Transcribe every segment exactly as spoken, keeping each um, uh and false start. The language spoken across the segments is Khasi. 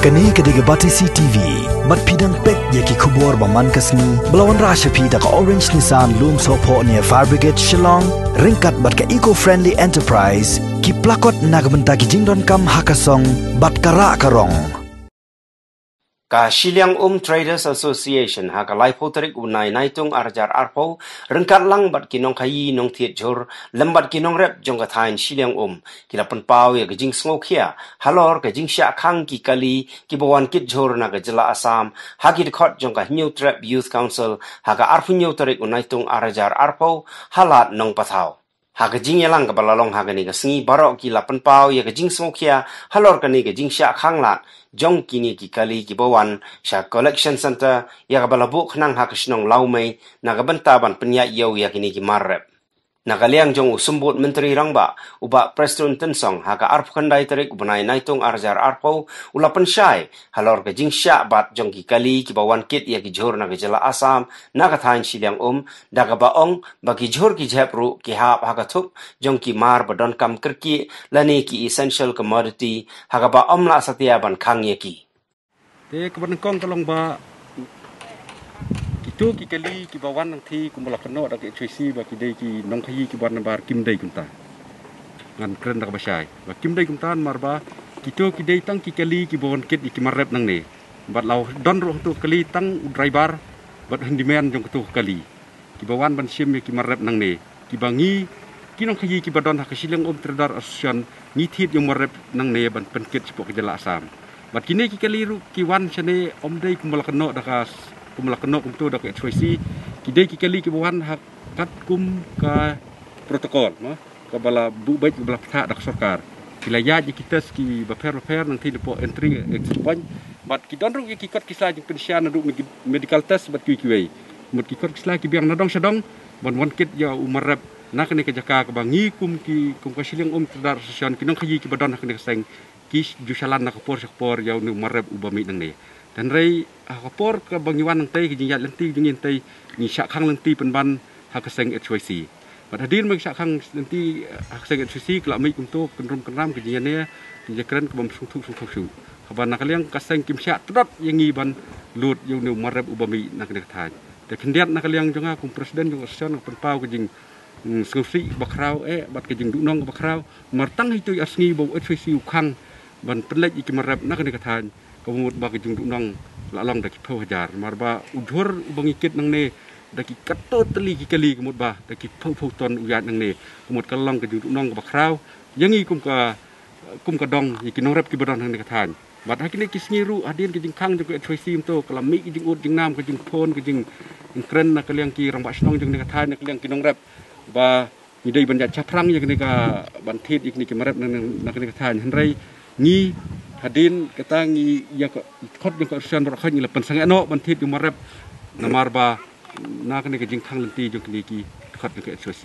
Kane ka dei ka Batesi T V. Bad phi dang peit ïa ki khubor ba man ka sngi ba la wanrah sha phi da ka Orange Nissan Lumsohphoh near Fire Brigade Shillong, ryngkat bad ka Eco Friendly Enterprise, ki plakot na ka bynta ki jingdonkam ha ka song bad ka rah ka rong. Ka Shilliang Um Traders Association ha ka laiphew tarik u Naitung arhajar arphew, ryngkat lang bad ki nongkhaïi nongthied jhur lem bad ki nongrep jong ka thaiñ Shilliang Um, ki la pynpaw ïa ka jingsngewkhia halor ka jingshah khang ki kali kiba wan kit jhur na ka jylla Assam ha ki dkhot jong ka Hynñiewtrep Youth Council ha ka arphew hynñiew tarik u Naitung arhajar arphew ha Lad Nongpathaw. Ha ka jingïalang kaba la long ha kane ka sngi, baroh ki la pynpaw ïa ka jingsngewkhia halor kane ka jingshah khang lad jong kine ki kali kiba wan sha collection center, ïa kaba la buh khnang ha ka shnong Lawmei na ka bynta ban pynïaid ïew ïa kine ki mar rep. Na ka liang jong u Symbud Myntri Rangbah, u Bah Prestone Tynsong, ha ka arphew khyndai tarik u bnai Naitung arhajar arphew, u la pynshai halor ka jingshah bat jong ki kali kiba wan kit ïa ki jhur na ka jylla Assam na ka thaiñ Shilliang Um, da kaba ong ba ki jhur ki jhep ruh ki hap ha ka thup jong ki mar ba donkam kyrkieh lane ki essential commodity, ha kaba ym lah satia ban khang ïa ki. Te kaba nyngkong ka long ba kito ki kali kiba wan nangthie kumba la kynnoh da ka H Y C ba ki dei ki nongkhaïi kiba wan nabar, kim dei kumta. Ngan kren da kaba shai ba kim dei kumta namar ba kito ki dei tang ki kali kiba wan kit ïa ki mar rep nangne. Bad la don ruh hangto kali tang u driver bad handyman jong kato kali kiba wan ban shim ïa ki mar rep nangne, kiba ngi ki nongkhaïi kiba don ha ka Shilliang Um Traders Association ngi thied ïa u mar rep nangne ban pynkit shapoh ka jylla Assam. Bad kine ki kali ruh ki wan shane ym dei kumba la kynnoh da ka, kumba la kynnoh kumto da ka H Y C, ki dei ki kali kiba wan ha katkum ka protocol, no? Kaba la buh beit, kaba la pynthah da ka sorkar. Ki la ïaid ïa ki test kiba pher bapher nangthie napoh entry exit point. Bad ki don ruh ïa ki kot ki sla jingpynshai naduh med-, medical test bad kiwei kiwei. Mut ki kot ki sla ki biang na dong sha dong ban wan kit ïa u mar rep na kane ka jaka kaba ngi kum ki, kum ka Shilliang Um Traders Association, ki nongkhaïi kiba don ha kane ka seng, ki ju shalan na ka por sha ka por ïa une u mar rep uba mih nangne. Hynrei ha ka por kaba ngi wan nangtei, ka jingïaid lynti jong ngi nangtei, ngi shah khang lynti pynban ha ka seng H Y C. Bad hadien ba ngi shah khang lynti ha ka seng H Y C, ka la mih kumto kynrum kynram ka jingïaineh, ka jingkren kabym sngewthuh sngewthuh shuh. Haba na ka liang ka seng kim shah tdot ïa ngi ban lut ïa une u mar rep uba mih na kane ka thaiñ. Te khyndiat na ka liang jong nga kum president jong ka association, nga pynpaw ka jing, mm, sngewsih kaba khraw eh bad ka jingduhnong kaba khraw. Namar tang ha ito i ar sngi ba u H Y C u khang ban pynleit ïa ki mar rep na kane ka thaiñ, kaba mut ba ka jingduhnong la long da ki phew hajar. Namar ba u jhur uba ngi kit nangne da ki katto tylli ki kali, ka mut ba da ki phew phew ton u ïaid nangne. Ka mut ka long ka jingduhnong kaba khraw ïa ngi kum ka, kum ka dong, ïa ki nongrep kiba don hangne ka thaiñ. Bad ha kine ki sngi ruh, hadien ka jingkhang jong ka H Y C mynta, ka la mih ka jingud jingnam, ka jingphone, ka jingkren na ka liang ki rangbah shnong jong kane ka thaiñ, na ka liang ki nongrep, ba ngi dei ban ïaid shaphrang ïa kane ka, ban thied ïa kine ki mar rep na, na, na kane ka thaiñ. Hynrei ngi, hadien kata, ngi ïa ka khot jong ka association baroh khoit ngi la pynsangeh noh ban thied ïa u mar rep, namar ba na kane ka jingkhang lynti jong kine ki khot jong ka H Y C.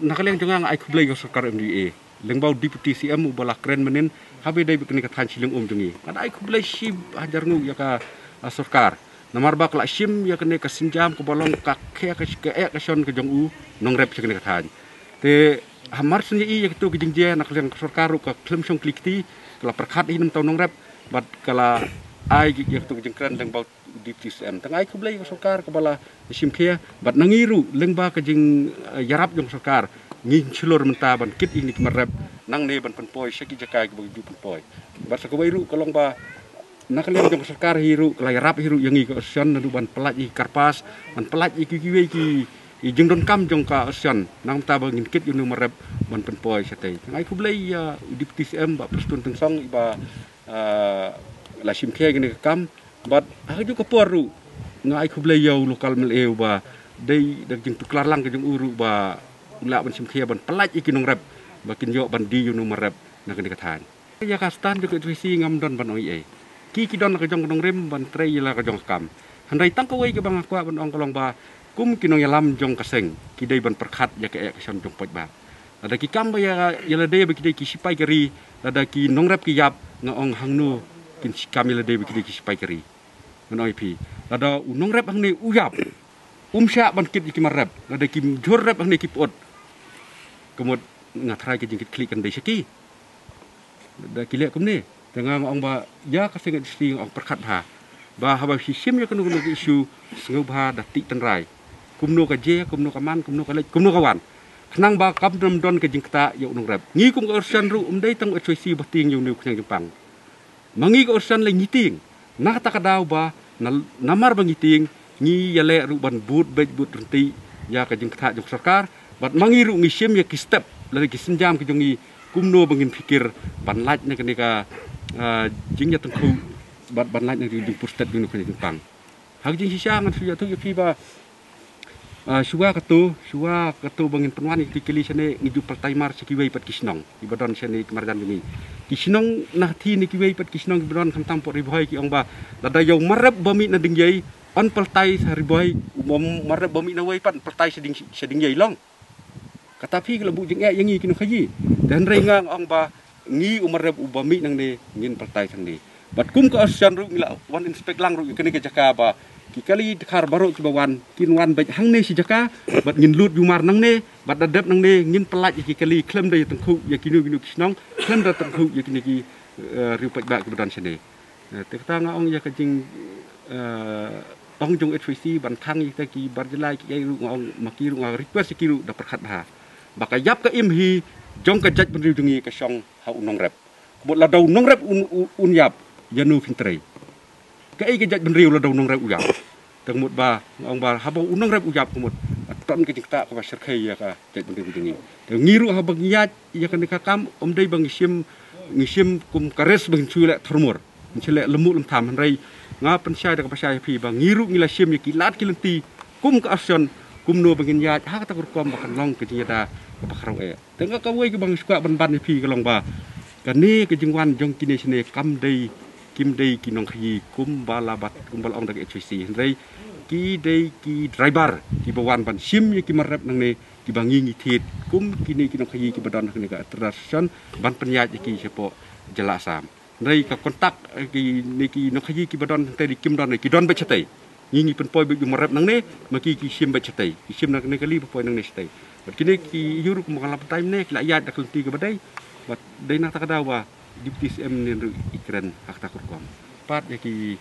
Na ka liang jong nga, nga ai khublei ïa ka sorkar M D A, lyngba u Deputy C M uba la kren mynnin, haba ïadei bad kane ka thaiñ Shilliang Um jong ngi. Nga da ai khublei shi hajar nguh ïa ka, ah, sorkar. Namar ba ka la shim ïa kane ka sienjam kaba long ka khe ka, ka eh ka shon ka jong u nongrep sha kane ka thaiñ. Te hamar shen ïa i ïa kato ka jingjia, na ka liang ka sorkar ruh ka khlem shong kli kti, ka la pyrkhat hi na bynta u nongrep, bad ka la ai ïa kato ka jingkren lyngba u Deputy C M. Te nga ai khublei ïa ka sorkar kaba la shim khia, bad na ngi ruh lyngba ka jing, eh, ïarap jong ka sorkar, ngin shlur mynta ban kit ïa kine ki mar rep nangne ban pynpoi sha ki jaka kiba ki ju pynpoi. Bad sa kawei ruh ka long ba na ka liang jong ka sorkar hi ruh, ka la ïarap hi ruh ïa ngi ka association naduh ban pyllait ïa ki kyrpad, ban pyllait ïa ki, kiwei ki, ki jingdonkam jong ka association, na ka bynta ba ngin kit ïa une u mar rep ban pynpoi shatei. Nga ai khublei ïa u Deputy C M Bah Prestone Tynsong, iba, ah, la shim khia ïa kane ka kam. Bad ha kajuh ka por ruh nga ai khublei ïa u local M L A uba dei da ka jingtuklar lang ka jong u ruh ba u lah ban shim khia ban pyllait ïa ki nongrep ba kin ïoh ban die ïa une u mar rep na kane ka thaiñ. Ïa ka stand jong ka H Y C ngam don ban ong ei ei. Ki, ki don la ka jong ka nongrim ban trei ïa la ka jong ka kam. Hynrei tang kawei kaba nga kwah ban ong ka long ba kum ki nongïalam jong ka seng, ki dei ban pyrkhat ïa ka eh ka shon jong paidbah. Lada ki kam ba ïa, ïa lade ba ki dei ki sipai ka ri, lada ki nongrep ki ïap, nga ong hangno kin kam ïa lade ba ki dei ki sipai ka ri. Ngan ong ïa phi, lada u nongrep hangne u ïap, um shah ban kit ïa ki mar rep, lada ki jhur rep hangne ki pyut, ka mut nga tharai ka jingkitkhlieh kan dei sha ki. Lada ki leh kumne, Te nga ong ba ïa ka seng HYC nga ong pyrkhat bha ba haba phi shim ïa kano kano ka issue, sngewbha da tih tynrai kumno ka jia, kumno ka man, kumno ka leit, kumno ka wan, khnang ba kam don ka jingktah ïa u nongrep. Ngi kum ka Ursan ruh ym dei tang u HYC ba tieng ïa une u khñiang jingpang. Ma ngi ka Ursan lei ngi tieng. Na kata ka daw ba namar ba ngi tieng, ngi ïaleh ruh ban bud beit bud ryntih ïa ka jingktah jong ka sorkar. Bad ma ngi ruh ngi shim ïa ki step lane ki sienjam ki jong ngi kumno ba ngin phikir ban lait na kane ka jingïatyngkhuh bad ban lait na ka jingpur stet jong une u khñiang jingpang. Ha ka jingshisha ngan shu ïathuh ïa phi ba shuwa kato, shuwa kato ba ngin pynwan ïa ki kali shane, ngi ju pyrthei mar sha kiwei pat ki shnong kiba don shane ki marjan jong ngi. Ki shnong na thie ne kiwei pat ki shnong kiba don khamtam pdeng Ri Bhoi ki ong ba lada ïa u marep ba mih na Dingïei yn pyrthei sha Ri Bhoi, u marep ba mih na wei pat yn pyrthei sha Dingïei long. Kata phi ka la buh jingeh ïa ngi ki nongkhaïi. Te hynrei nga ong ba ngi u marep uba mih nangne ngin pyrthei shangne. Bad kum ka Ursan ruh ngi la wan inspect lang ruh ïa kane ka jaka ba ki kali dkhar baroh kiba wan kin wan beit hangne shi jaka bad ngin lut ïumar nangne bad da dep nangne ngin pynlait ïa ki kali khlem da ïatyngkhuh ïa kino kino ki shnong, khlem da tyngkhuh ïa kine ki riewpaidbah kiba don shane. Te kata nga ong ïa ka jing ong jong HYC ban khang ïa kita ki bar jylla ki ei ruh nga ong ma ki ruh nga request ïa ki ruh da pyrkhat bha ba ka ïap ka im hi jong ka jaitbynriew jong ngi ka shong ha u nongrep. Kumut lada u nongrep un ïap ïa no phin trei? Ka ei ka jaitbynriew lada u nongrep u ïap? Te kumut ba nga ong ba haba u nongrep u ïap kumut, a ton ka jingktah kaba shyrkhei ïa ka jaitbynriew jong ngi. Te ngi ruh haba ngi ïaid ïa kane ka kam ym dei ba ngi shim ngi shim kum ka res ba ngin shu leh thormur, ngin shu leh lemu lem tham. Hynrei nga pynshai da kaba shai ha phi ba ngi ruh ngi la shim ïa ki lad ki lynti kum ka Ursan kumno ba ngin ïaid ha kata ka rukom ba kan long ka jingïada kaba khraw eh. Te nga kawei kaba nga shu kwah ban ban ïa phi ka long ba kane ka jingwan jong kine shane kam dei kim dei ki nongkhaïi kumba la bat kumba la ong da ka HYC, hynrei ki dei ki driver kiba wan ban shim ïa ki marep nangne kiba ngi ngi thied kum kine ki nongkhaïi kiba don ha kane ka Trans Station ban pynïaid ïa ki shapoh jylla Assam. Hynrei ka kontak ki ne ki nongkhaïi kiba don hangtei kim don, ki don beit shatei. Ngi ngi pynpoi beit ïa u marep nangne ma ki ki shim beit shatei, ki shim na kane ka kali ba poi nangne shatei. Bad kine ki ïuh ruh kumba ka la batai mynne ki la ïaid da ka lynti kaba dei. Bad dei na kata ka daw ba Deputy CM ne ruh i kren ha kata ka rukom. Pat ïa ki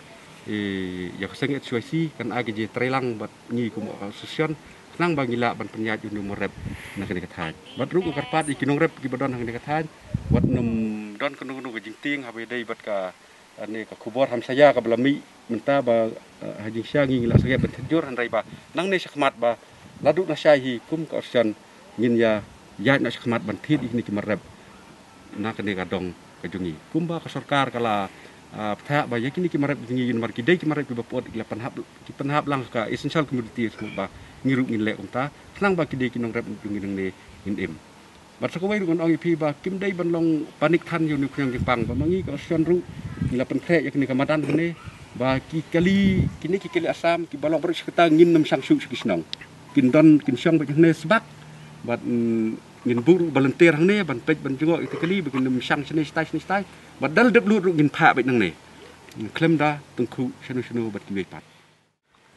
ïa ka seng HYC kan ai ka jingtreilang bad ngi kum ka association khnang ba ngi lah ban pynïaid ïa une u marep na kane ka thaiñ. Bad ruh nga kyrpad ïa ki nongrep kiba don ha kane ka thaiñ wat nym don kano kano ka jingtieng haba ïadei bad ka ne ka khubor hamsaïa kaba la mih mynta ba ha jingshisha ngi ngi la sangeh ban thied jur, hynrei ba nangne shakhmat ba la duh na shai hi kum ka Ursan ngin ïa ïaid noh shakhmat ban thied ïa kine ki marep na kane ka dong ka jong ngi. Kumba ka sorkar ka la bthah ba ïa kine ki marep jong ngi namar ki dei ki marep kiba pud, ki la pynhap, ki pynhap lang ka essential commodity, sngewbha ngi ruh ngin leh kumta khnang ba ki dei ki nongrep jong ngi nangne ngin im. Bad sa kawei ruh ngan ong ïa phi ba kim dei ban long panik than ïa une u khñiang jingpang ba ma ngi ka association ruh ngi la pynkhreh ïa kane ka madan kane ba ki kali, kine ki kali Assam kiba long baroh shi katta ngin nym shang shuh sha ki shnong. Kin don kin shong beit hangne sbak bad ngin buh ruh volunteer hangne ban peit ban jngoh ïa ki kali ba kin nym shang shane shatai shane shatai. Bad da la dep lut ruh ngin phah beit nangne. Khlem da tyngkhuh shano shano bad kiwei pat.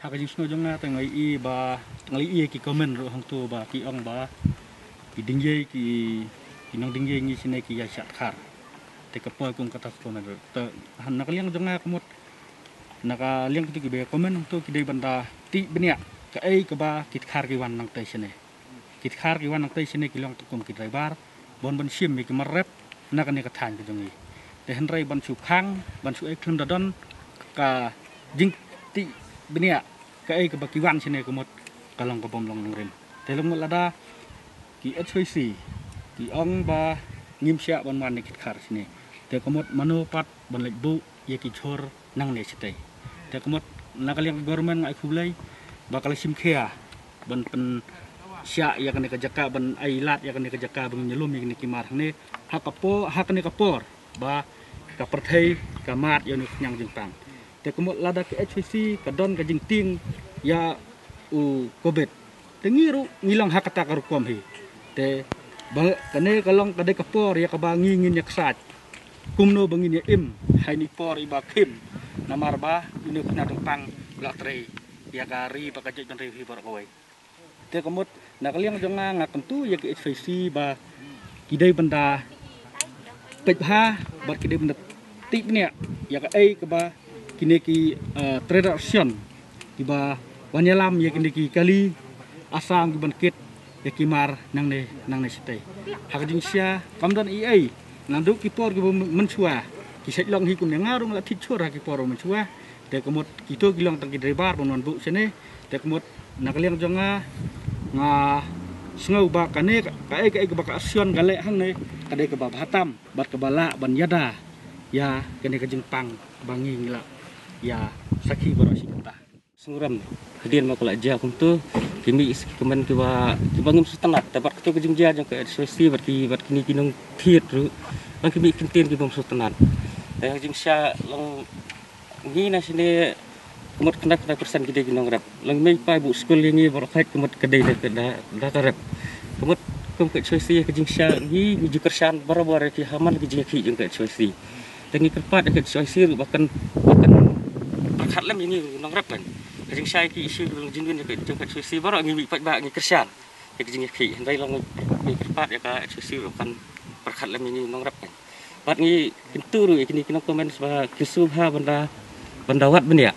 Ha ka jingsngew jong nga te nga ïohi ba nga la ïohi ïa ki comment ruh hangto ba ki ong ba ki Dingïei ki, ki nong Dingïei ngi shane ki ïa shah dkhar. Te ka poi kum kata ka comment ruh. Te na ka liang jong nga ka mut na ka liang kito kiba comment hangto ki dei ban da tih bniah kaei kaba ki dkhar ki wan nangtei shane. Ki dkhar ki wan nangtei shane ki long tang kum ki driver ban wan ban shim ïa ki marep na kane ka thaiñ ka jong ngi. Te hynrei ban shu khang ban shu ei khlem da don ka jingtih bniah kaei kaba ki wan shane ka mut ka long kaba ym long nongrim. Te long mut lada ki HYC ki ong ba ngim shah ban wan ïa ki dkhar shane, te ka mut mano pat ban leit buh ïa ki jhur nangne shatei. Te ka mut na ka liang ka government nga ai khublei ba ka la shim khia ban pynshah ïa kane ka jaka, ban ai lad ïa kane ka jaka ba ngin ïalum ïa kine ki mar hangne ha ka por, ha kane ka por ba ka pyrthei ka mad ïa une u khñiang jingpang. Te ka mut lada ka HYC ka don ka jingtieng ïa u Covid, te ngi ruh ngi long ha kata ka rukom hi. Te ba kane ka long ka dei ka por ïa kaba ngi ngin ïa ksaid kumno ba ngin ïa im ha ine i por iba khim, namar ba ine u khñiang jingpang u la trei ïa ka ri bad ka jaitbynriew hi baroh kawei. Te ka mut na ka liang jong nga nga kyntu ïa ka HYC ba ki dei ban da peit bha bad ki dei ban da tip ne ïa kaei kaba kine ki, eh, trader Syian kiba wan ïalam ïa kine ki kali asam kiban kit ïa ki mar nangne nangne shatei. Ha ka jingshisha kam don ei ei, naduh ki por kiba mynshuwa ki sait long hi kumne, nga ruh nga la thied shur ha ki por mynshuwa. Te ka mut kito ki long tang ki driver ban wan buh shane. Te ka mut na ka liang jong nga, nga sngew ba kane ka, kaei kaei kaba ka Syian ka leh hangne ka dei kaba bha tam bad kaba lah ban ïada ïa kane ka jingpang ba ngi ngi lah ïa sakhi baroh shi katta. Sngew rem hadien ba ka la jia kumto, ki mih ki kmen kiba, kiba ngim sngewtynnat. Te bad kato ka jingjia jong ka H Y C bad ki, bad kine ki nongthied ruh, long ki mih ki ktien kiba ngim sngewtynnat. Te ka jingshisha long ngi na shane ka mut khyndai phew percent ki dei ki nongrep. Long mei pa buh skul ïa ngi baroh khoit ka mut ka dei da ka, da, da ka rep. Ka mut kum ka H Y C ka jingshisha ngi, ngi ju kyrshan barabor ïa ki ha man ki jingïakhih jong ka H Y C. Te ngi kyrpad ïa ka H Y C ruh ba kan, ba kan pyrkhat lem ïa ngi nongrep kan. Ka jingshisha ki issue ki long jingwin ïa ka jong ka H Y C baroh ngi mih pat ba ngi kyrshan ïa ka jingïakhih. Hynrei long ngi kyrpad ïa ka H Y C ruh kan pyrkhat lem ïa ngi nongrep kan. Bad ngi kyntu ruh ïa kine ki nong comments ba ki sngewbha ban da, ban da wad bniah.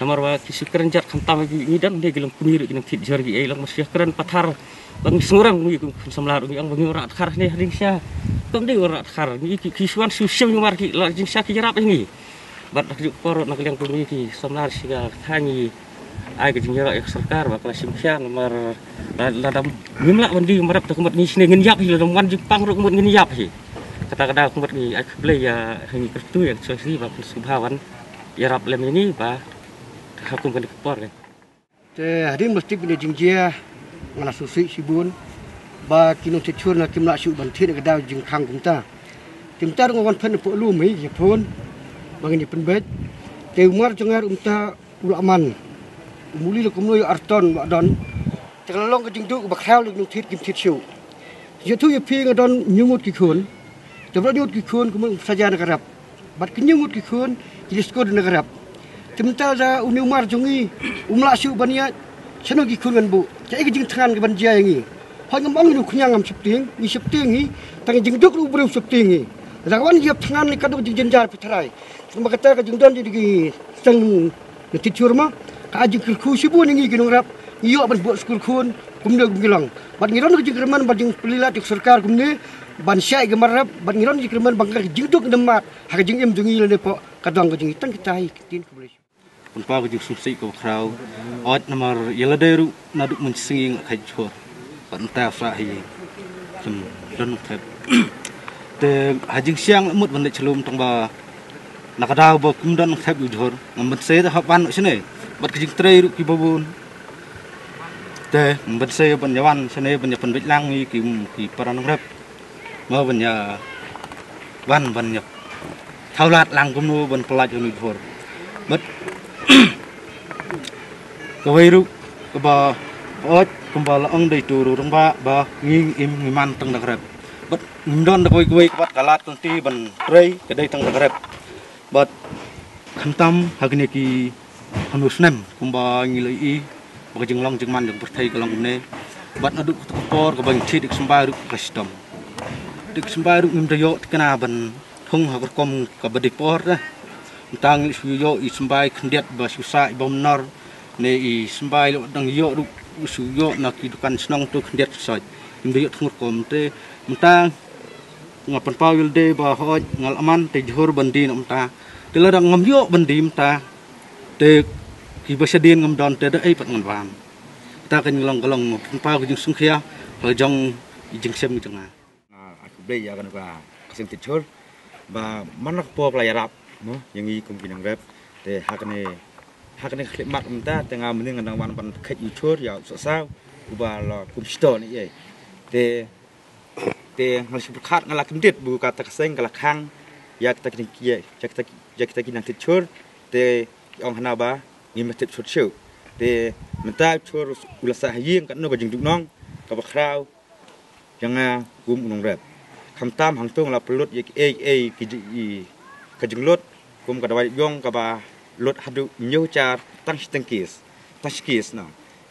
Namar ba ki shu kren jot khamtam ïa ki, ngi dang dei ki long kmie ruh ki nongthied jhur ki ei long ba shu kren pathar. Ba ngi sngew rem ngi kum khun samla ruh ngi ong ba ngi wanrah dkhar ne ha jingshisha. Kam dei wanrah dkhar, ngi ki, ki shu wan shu shim ngi mar ki la jingshisha ki ïarap ïa ngi. Bad ha kajuh ka por na ka liang kum ngi ki samla shi ka kha ngi ai ka jingïarap ïa ka sorkar ba ka la shim khia namar la, lada ngim lah ban die marep te ka mut ngi shane ngin ïap hi, lada wan jingpang ruh ka mut ngin ïap hi. Kata ka daw ka mut ngi ai khublei ïa, ha ngi kyrtu ïa ka H Y C ba kan sngewbha wan ïarap lem ïa ngi ba ha kum kane ka por kan. Te hadien ba tip ïa kane ka jingjia nga la sngewsih shibun ba ki nongthied shur na kim lah shuh ban thied ïa ka daw jingkhang kumta. Te mynta ruh nga wan phet na poh lum hi ïa phone ba ngin ïa pynbeit. Te u mar jong nga ruh mynta u la man. U muli la kumno ïa ar ton ba don. Te ka la long ka jingduk ba khraw la ki nongthied kim thied shuh. Ïathuh ïa phi nga don hynñiew ngut ki khun. Te baroh hynñiew ngut ki khun kumno sa jia na ka rep. Bad ki hynñiew ngut ki khun ki la skur na ka rep. Te mynta da une u mar jong ngi um lah shuh ban ïaid. Shano ki khun ngan buh? Kaei ka jingthngan kaban jia ïa ngi? Hooid ngam ong ïa u khñiang ngam sheptieng, ngi sheptieng hi, tang jingduk ruh u briew sheptieng hi. Da ka wan ïap thngan ne ka duk jingjynjar phi tharai. Namar kata ka jingdon jong ki seng nongthied shur ma ka ai jingkyrkhu shibun ïa ngi ki nongrep, ngi ïoh ban buh skul khun kumne kum ki long. Bad ngi don ka jingkyrmen bad jingpyllait ïa ka sorkar kumne ban shai ki mar rep, bad ngi don ka jingkyrmen ba ka jingduk ngim mad ha ka jingim jong ngi lane pok ka dong ka jong ngi. Tang kita hi ki ktien, khublei. Pynpaw ka jingsngewsih kaba khraw. Ot namar ïa lade ruh naduh mynsngi nga khait jhur. Bad mynta sa hi. Kum don nongthep. Te ha jingshisha nga la mut ban leit sha lum tang ba na ka daw ba kum don nongthep ïa u jhur. Ngam banse da hap wan noh shane. Bad ka jingtrei ruh kiba bun. Te ngam banse ban ïa wan shane ban ïa pynbeit lang ïa ki, ki para nongrep. Mo ban ïa wan ban ïa thaw lad lang kumno ban pyllait ïa une u jhur. Bad kawei ruh kaba ot kumba la ong da itu u rangbah ba ngi im ngi man tang da ka rep. Bad ngim don da kawei kawei kaba ka lad ka lynti ban trei ka dei tang da ka rep. Bad khamtam ha kine ki hynñiew snem kumba ngi la ïohi ba ka jinglong jingman jong ka pyrthei ka long kumne. Bad naduh kata ka por kaba ngi thied ïa ka symbai ruh ka shitom. Thied ïa ka symbai ruh ngim da ïoh thikna ban thung ha ka rukom kaba dei por te. Mynta ngi shu ïoh i symbai khyndiat ba shu sah i bym nor. Ne i symbai la dang ïoh ruh shu ïoh na ki dukan shnong tu khyndiat shu sah. Ngim da ïoh thung rukom te. Mynta nga pynpaw ïa lade ba hooid nga la man te jhur ban die noh mynta. Te lada ngam ïoh ban die mynta te kiba shadien ngam don te da ei pat ngan wan. Kata ka jinglong ka long pynpaw ka jingsngewkhia ha ka jong i jingshem ka jong nga. Nga ai khublei ïa kane ka seng thied shur ba man la ka por ka la ïarap mo ïa ngi kum ki nongrep. Te ha kane, ha kane ka khyllipmat mynta te nga mynnin nga dang wan ban khait ïa u jhur ïa u Sohsaw uba la kum shitom ne ei. Te Te nga la shu pyrkhat nga la kyndit ba kata ka seng ka la khang ïa kata ki, ïa kita ki, ïa kita ki nongthied shur. Te ki ong hana ba ngim thied shur shuh. Te mynta u jhur u la sah ha ïing, katno ka jingduk nong kaba khraw ïa nga kum u nongrep. Khamtam hangto nga la pynlut ïa kiei kiei ki ji-, i, ka jinglut kum ka dawai ïong kaba lut haduh hynñiew hajar tang shiteng case, tang shi case na.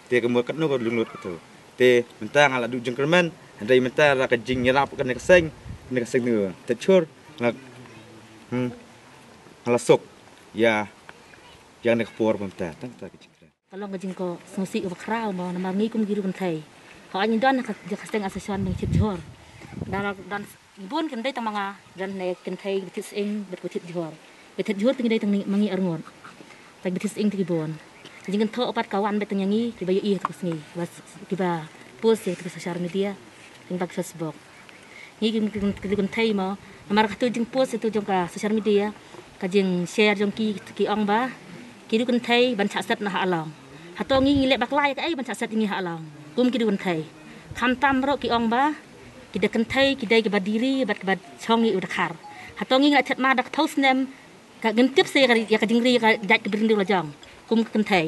Te ka mut katno ka jinglut kato. Te mynta nga la duh jingkyrmen, hynrei mynta la ka jingïarap kane ka seng, kane ka seng ne thied shur, nga, hmm, Nga la suk ïa ïa kane ka por ba mynta tang ta ka jingkren. Ka long ka jingkohnguh sngewsih uba khraw mo namar ngi kum ki riew kynthei. Hooid ngi don ha ka seng association ba ngi thied jhur. Don don bun ki, ym dei tang ma nga, don ne kynthei ba thied sying bad ba thied jhur. Ba thied jhur te ngi dei tang ma ngi arngut. Tang ba thied sying te ki bun. Ka jingkynthoh pat ka wan beit tang ïa ngi kiba ïohi ha ka sngi, kiba post ïa ka social media, tang ba ka Facebook. Ngi ki, ki, ki, ki kynthei mo. Namar katu jingpost ïa tu jong ka social media, ka jingshare jong ki, ki ong ba ki riew kynthei ban shah set noh ha Along. Hato ngi ngi leh bakla ïa kaei ban shah set ïa ngi ha Along kum ki riew kynthei? Khamtam ruh ki ong ba ki da kynthei ki dei kiba die ri bad kiba shong ïa u dkhar. Hato ngi ngi la thied ma da ka phew snem, ka ngin tip sa ïa ka, ïa ka jingri ïa ka jait ka bynriew la jong kum ka kynthei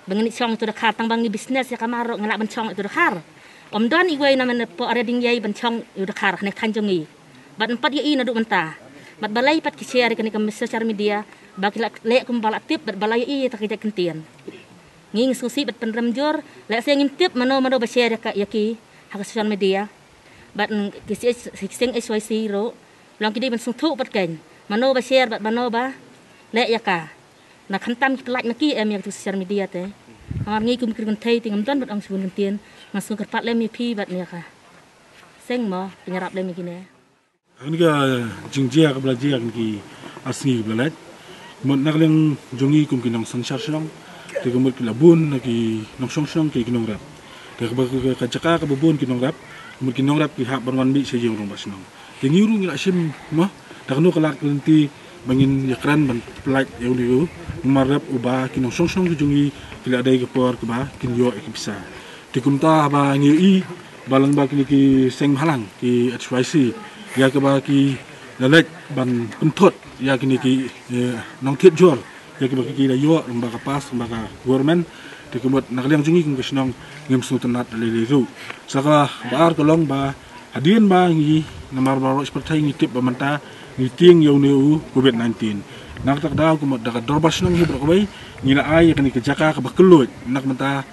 ba ngin shong ïa tu dkhar, tang ba ngi business ïa ka mar ruh ngi lah ban shong ïa tu dkhar. Ym don iwei na mynta hapoh Ri Dieng Ïai ban shong ïa u dkhar ha ne ka thaiñ jong ngi. Bad ym pat ïohi naduh mynta. Bad balei pat ki share ïa kane ka social media ba ki la leh kumba la tip bad ba la ïohi ïa ta ka jait kyntien. Ngi ngi sngewsih bad pynrem jur, lehse ngim tip mano mano ba share ïa ka, ïa ki ha ka social media. Bad ki seng H Y C ruh long ki dei ban sngewthuh pat kein mano ba share bad mano ba leh ïa ka. Na khamtam ki pyllait ma ki em ïa ka social media te. Namar ngi kum ki riew kynthei te ngam don ban ong shuh bun kyntien, nga sngewkyrpad lem ïa phi bad ïa ka seng mo, pynïarap lem ïa kine. Kane ka jingjia kaba la jia kine ki ar sngi kaba la leit. Mut na ka liang jong ngi kum ki nongsynshar shnong, te ka mut ki la bun na ki nongshong shnong ki, ki nongrep. Te kaba ka, ka, ka jaka kaba bun ki nongrep, mut ki nongrep ki hap ban wan mih sha ïing rangbah shnong. Te ngi ruh ngi la shim mo da kano ka lad ka lynti ba ngin ïakren ban pyllait ïa une u nongmar rep uba ki nongshong shnong ki jong ngi ki la dei ka por kaba kin ïoh ïa ki pisa. Te kumta ba ngi ïohi ba lyngba kine ki seng bhalang ki H Y C ïa kaba ki la leit ban pynthut ïa kine ki, eh, nongthied jhur ïa kiba ki, ki la ïoh lyngba ka pass lyngba ka government. Te ka mut na ka liang jong ngi kum ka shnong ngim sngewtynnat lei lei ruh. Sa kaba ar ka long ba hadien ba ngi namar baroh shi pyrthei ngi tip ba mynta ngi tieng ïa une u covid nineteen. Na kata ka daw ka mut da ka dorbar shnong hi baroh kawei ngi la ai ïa kane ka jaka kaba kylluid na ka mynta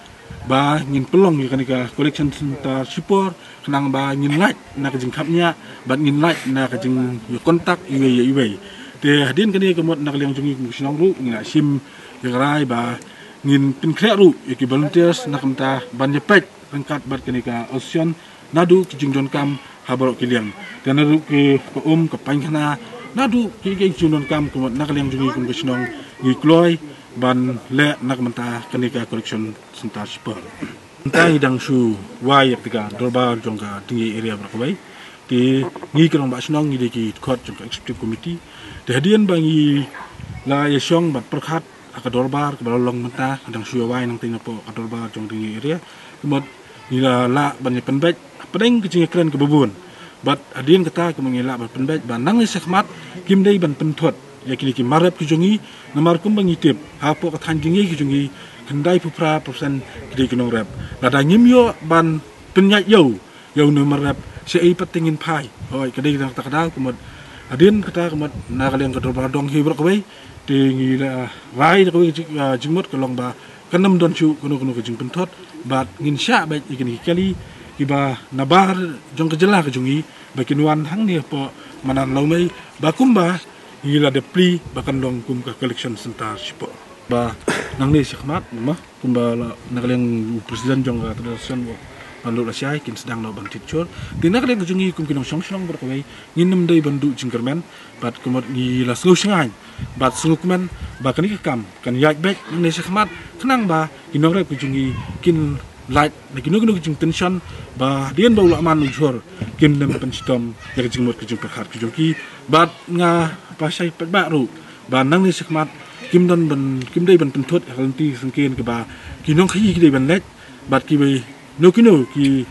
ba ngin pynlong ïa kane ka collection center shipor khnang ba ngin lait na ka jingkhapngiah bad ngin lait na ka jingïakontak iwei ïa iwei. Te hadien kane ka mut na ka liang jong ngi kum ka shnong ruh ngi la shim ïa ka rai ba ngin pynkhreh ruh ïa ki volunteers na ka bynta ban ïapeit ryngkat bad kane ka association naduh ki jingdonkam ha baroh ki liang. Te naduh ki ka um ka painkhana naduh ki, ki jingdonkam ka mut na ka liang jong ngi kum ka shnong ngi kloi ban leh na ka bynta kane ka collection center shipor. Mynta ngi dang shu wai ïa ka dorbar jong ka Dieng Ïai area baroh kawei. Te ngi ki rangbah shnong ngi dei ki dkhot jong ka executive committee. Te hadien ba ngi la ïashong bad pyrkhat ha ka dorbar kaba la long mynta, ngi dang shu wai nangta napoh ka dorbar jong Dieng Ïai area. Ka mut ngi la lah ban ïa pynbeit hapdeng ka jingïakren kaba bun. Bad hadien kata ka mut ngi lah ban pynbeit ba nangne shakhmat kim dei ban pynthut ïa kine ki mar rep ki jong ngi, namar kumba ngi tip hapoh ka thaiñ Dieng Ïai ki jong ngi khyndai phew phra percent ki dei ki nongrep. Lada ngim ïoh ban pynïaid ïew ïa une u mar rep, shaei pat te ngin phai? Hooid, ka dei kata ka daw ka mut hadien kata ka mut na ka liang ka dorbar dong hi baroh kawei. Te ngi la rai da kawei ka jing, ah, jingmut ka long ba kan ym don shuh kano kano ka jingpynthut bad ngin shah beit ïa kine ki kali kiba na bar jong ka jylla ka jong ngi ba kin wan hangne hapoh madan Lawmei ba kumba ngi la da plie ba kan long kum ka collection center shipor. Ba nangne shakhmat mo kumba la na ka liang u president jong ka Traditional Association ban duh lashai kin sdang noh ban thied jhur. Te na ka liang ka jong ngi kum ki nongshong shnong baroh kawei ngin ym dei ban duh jingkyrmen bad ka mut ngi la sngew shngaiñ bad sngewkmen ba kane ka kam kan ïaid beit nangne shakhmat khnang ba ki nongrep ki jong ngi kin lait na kino kino ki jingtension ba hadien ba u la man u jhur kim nym pynshitom ïa ka jingmut ka jingpyrkhat ka jong ki. Bad nga pynshai paidbah ruh ba nangne shakhmat kim don ban, kim dei ban pynthut ïa ka lynti syngkien kaba ki nongkhaïi ki dei ban leit bad kiwei kino kino ki,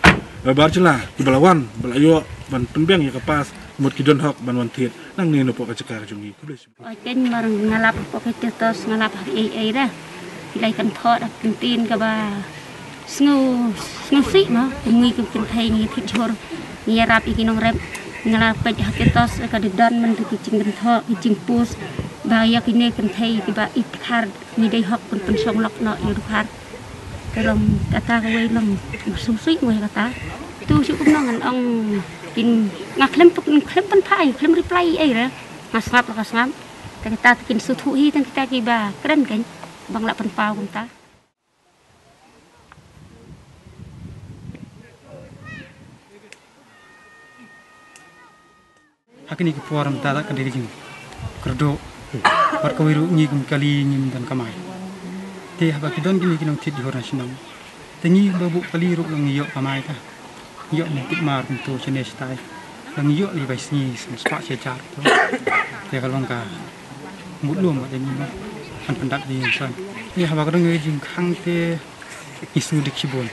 eh, bar jylla kiba la wan ba la ïoh ban pynbiang ïa ka pass mut ki don hok ban wan thied nangne napoh ka jaka ka jong ngi. Khublei shibun. Oi kein mar nga lap hapoh ka status nga lap ha ei ei re. Ki la kynthoh da ka ktien kaba sngew, sngewsih mo, kum ngi kum kynthei ngi thied jhur ngi ïarap ïa ki nongrep. Nga la peit ha status ka dei don man ki jingkynthoh ki jingpost ba ïa kine kynthei kiba ïeit dkhar ngi dei hok ban pynshong lok noh ïa u dkhar. Te long kata kawei long sngewsih mo ïa kata. Tu shu kumno ngan ong kin nga khlem, khlem pynphai khlem reply ei re. Nga sngap la ka sngap. Tang kita kin sngewthuh hi, tang kita kiba kren kan, ba nga lah pynpaw kumta. Ha kine ki por mynta da ka dei ka jingkyrduh. Bad kawei ruh ngi kum kali ngim don kamai. Te haba ki don kine ki nongthied jhur na shnong, te ngi ba buh kali ruh la ngi ïoh kamai ta. Ngi ïoh ngi tip mar kumto shane shatai. La ngi ïoh li bai sngi san spah shi hajar to. Te ka long ka mut lum ba dei ngi, han pyndap dei ngi san. Te haba ka dang ngi jingkhang te ngi sngewdih shibun.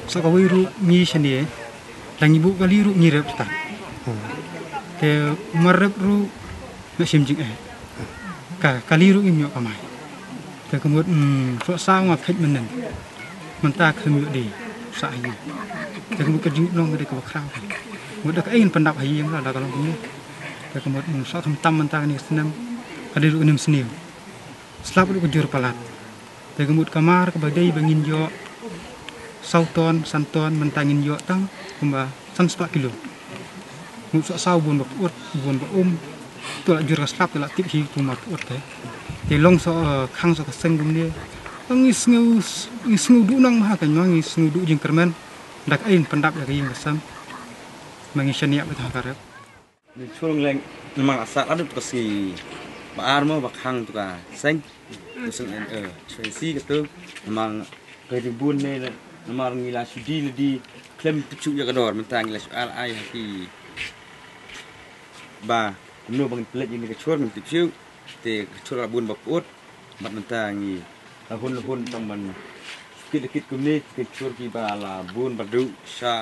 Sa kawei ruh ngi shane, la ngi buh kali ruh ngi rep ta. Te mar rep ruh nga shim jingeh. Ka kali ruh ngim ïoh kamai. Te ka mut, mm, soh saw nga khet mynnin. Mynta ka mut dei sa ha ïing. Te ka mut ka jingdon ka dei kaba khraw. Mut da kaei ngan pyndap ha ïing la da ka long kumne. Te ka mut, mm, soh khamtam mynta kane ka snem. Ka dei ruh ka nem sniew. Slap ruh ka jur palat. Te ka mut ka mar kaba dei ba ngin ïoh saw ton, san ton, mynta ngin ïoh tang kumba san spah kilo. Mut soh saw bun ba pyut, bun ba um. To la jur ka slap, to la tip hi kumba pyut te. Te long soh, eh, khang soh ka seng kumne. Ngi sngew, ngi sngewduh nang ma ha kan, ngi sngewduh jingkyrmen. Da kaei ngan pyndap ïa ka ïing ka sem. Ma ngi shaniah beit ha ka rep. Ni churung leng namar asar adu ka sngi ba ar mo ba khang tu ka seng. Tu seng en, eh, seng si ka tu. Namar ka ri bun ne, namar ngi la shu die lade khlem tip shuh ïa ka dor, mynta ngi la shu ar ai ha ki ba kumno ba ngin pynleit ïa kane ka chur ngim tip shuh. Te ka chur la bun ba pyut. Bad mynta ngi la hun la hun tang ban kit la kit kumne, ki chur kiba la bun ba duh sha,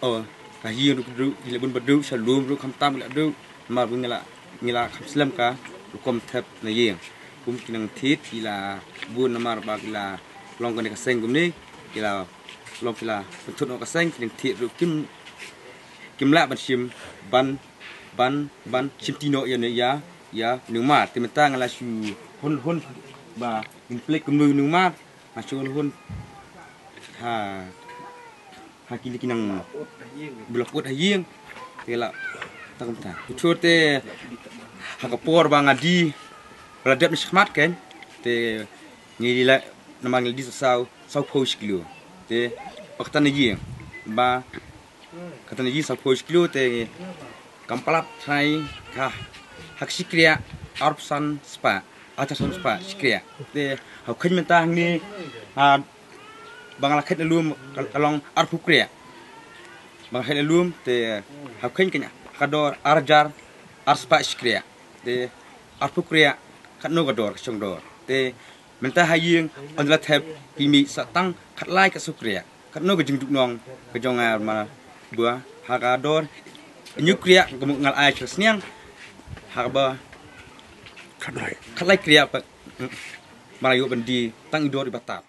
oh, ka ïing ruh ka duh, ki la bun ba duh sha lum ruh khamtam ki la duh. Namar ba ngi la, ngi la kham slem ka rukom thep na ïing. Kum ki nongthied ki la bun namar ba ki la long kane ka seng kumne, ki la long ki la pynthut noh ka seng, ki nongthied ruh kim, kim lah ban shim, ban, ban, ban shim ti noh ïa ne ïa, ïa u nongmar. Te mynta nga la shu hun hun ba ngin pynleit kumno u nongmar. Nga shu hun hun ha, ha kine ki nang ba la pyut ha ïing. Te la tang kumta. Chur te ha ka por ba nga die ba la dep na shakhmat kan. Te ngi la namar ngi la die sa saw, saw phew shi kilo. Te ba kata na ïing ba kata na ïing saw phew shi kilo te kam palat trai ka ha ka shi kriah arphew san spah, arphew san spah shi kriah. Te ha u kheiñ mynta hangne, ha, ba nga la khet na lum ka long arphew kriah. Ba nga khet na lum te ha u kheiñ ka dor ar hajar ar spah shi kriah. Te arphew kriah katno ka dor, ka shong dor. Te mynta ha ïing, ynda la thep, ki mih sa tang khatlai ka saw kriah. Katno ka jingduknong ka jong nga ma ba ha ka dor hynñiew kriah ka mut nga la ai sha sniang. Ha kaba khatlai, khatlai kriah ba, mm, ba la ïoh ban die tang i dor i ba tap.